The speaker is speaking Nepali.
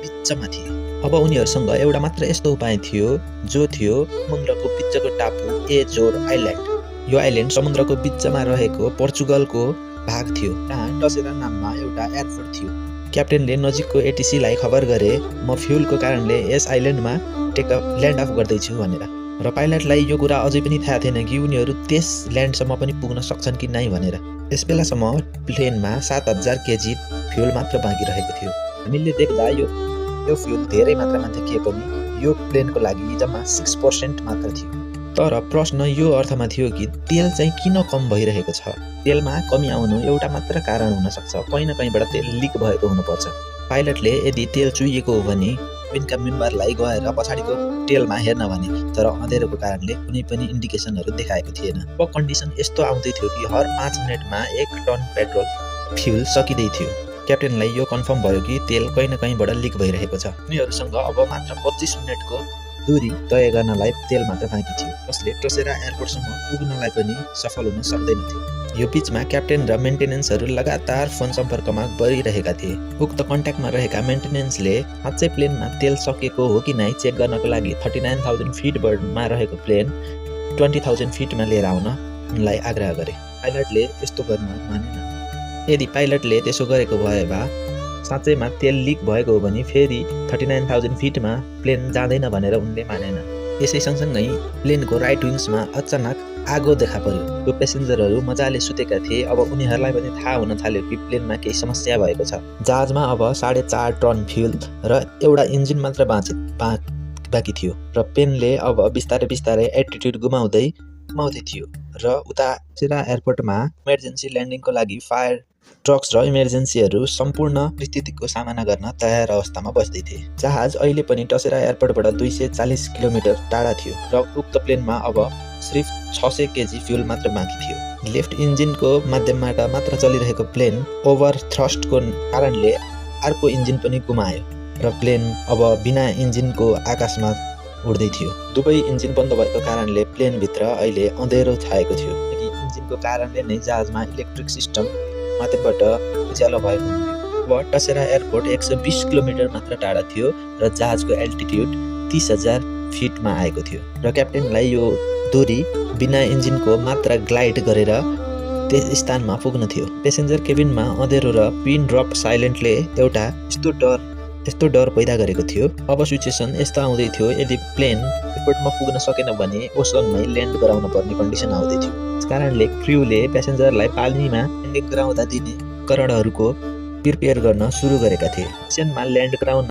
बिचमा थिए। अब उनीहरूसँग एउटा मात्र यस्तो उपाय थियो जो थियो समुद्रको बिचको टापु एजोर आइल्यान्ड। यो आइल्यान्ड समुद्रको बिचमा रहेको पोर्चुगलको भाग थियो। त्यहाँ टसेरा नाममा एउटा एयरपोर्ट थियो। क्याप्टेनले नजिकको एटिसीलाई खबर गरे म फ्युलको कारणले यस आइल्यान्डमा ल्यान्ड अफ गर्दैछु भनेर। र पाइलटलाई यो कुरा अझै पनि थाहा थिएन कि उनीहरू त्यस ल्यान्डसम्म पनि पुग्न सक्छन् कि नै भनेर। त्यस बेलासम्म प्लेनमा 7000 केजी फ्युल मात्र बाँकी रहेको थियो। हामीले देख्दा यो फ्युल धेरै मात्रामा देखिए पनि यो प्लेनको लागि जम्मा 6% मात्र थियो। तर प्रश्न यो अर्थमा थियो कि तेल चाहिँ किन कम भइरहेको छ। तेलमा कमी आउनु एउटा मात्र कारण हुन सक्छ, कहीँ न कहीँबाट तेल लिक भएको हुनुपर्छ। पाइलटले यदि तेल चुहिएको हो भने केबिनका मेम्बरलाई गएर पछाडिको टेलमा हेर्न भने, तर अँधेरोको कारणले कुनै पनि इन्डिकेसनहरू देखाएको थिएन। अब कन्डिसन यस्तो आउँदै थियो कि हर 5 मिनटमा 1 टन पेट्रोल फ्युल सकिँदै थियो। क्याप्टेनलाई यो कन्फर्म भयो कि तेल कहीँ न कहीँबाट लिक भइरहेको छ। उनीहरूसँग अब मात्र 25 मिनटको दूरी तय गर्नलाई तेल मात्र बाँकी थियो, जसले टसेरा एयरपोर्टसम्म पुग्नलाई पनि सफल हुन सक्दैनथ्यो। यो बीचमा क्याप्टेन र मेन्टेनेन्सहरू लगातार फोन सम्पर्कमा गरिरहेका थिए। उक्त कन्ट्याक्टमा रहेका मेन्टेनेन्सले साँच्चै प्लेनमा तेल सकेको हो कि नै चेक गर्नको लागि 39,000 फिटमा रहेको प्लेन 20,000 फिटमा लिएर आउन उनलाई आग्रह गरे। पाइलटले यस्तो गर्न मानेन। यदि पाइलटले त्यसो गरेको भए साँच्चैमा तेल लिक भएको हो भने फेरि 39,000 फिटमा प्लेन जाँदैन भनेर उनले मानेन। यसै सँगसँगै प्लेनको राइट विङ्समा अचानक आगो देखा पर्यो। यो पेसेन्जरहरू मजाले सुतेका थिए। अब उनीहरूलाई पनि थाहा हुन थाल्यो कि प्लेनमा केही समस्या भएको छ। जहाजमा अब 4.5 टन फ्युल र एउटा इन्जिन मात्र बाँकी थियो र प्लेनले अब बिस्तारै एल्टिट्युड गुमाउँदै थियो र उता टसेरा एयरपोर्टमा इमर्जेन्सी ल्यान्डिङको लागि फायर ट्रक्स र इमर्जेन्सीहरू सम्पूर्ण स्थितिको सामना गर्न तयार अवस्थामा बस्दै थिए। जहाज अहिले पनि टसेरा एयरपोर्टबाट 240 किलोमिटर टाढा थियो र उक्त प्लेनमा अब सिर्फ 600 केजी फ्युल मात्र बाँकी थियो। लेफ्ट इन्जिनको माध्यमबाट मात्र चलिरहेको प्लेन ओभर थ्रस्टको कारणले अर्को इन्जिन पनि गुमायो र प्लेन अब बिना इन्जिनको आकाशमा उड्दै थियो। दुवै इन्जिन बन्द भएको कारणले प्लेनभित्र अहिले अँधेरो छाएको थियो। इन्जिनको कारणले नै जहाजमा इलेक्ट्रिक सिस्टम माथिबाट उज्यालो भएको हुन्थ्यो। अब टसेरा एयरपोर्ट 120 किलोमिटर मात्र टाढा थियो र जहाजको एल्टिट्युड 30,000 फिटमा आएको थियो र क्याप्टेनलाई यो दूरी बिना इन्जिनको मात्र ग्लाइड गरेर त्यस स्थानमा पुग्न थियो। पेसेन्जर केबिनमा अँधेरो र पिन ड्रप साइलेन्टले एउटा यस्तो डर पैदा गरेको थियो। अब सिचुएसन यस्तो आउँदै थियो, यदि प्लेन एयरपोर्टमा पुग्न सकेन भने ओसनमा ल्यान्ड गराउन पर्ने कन्डिसन आउँदै थियो। त्यस कारणले क्र्यूले पेसेन्जरलाई पानीमा ल्यान्डिङ गराउँदा दिने उपकरणहरूको प्रिपेयर गर्न सुरु गरेका थिए। ओसनमा ल्यान्ड गराउन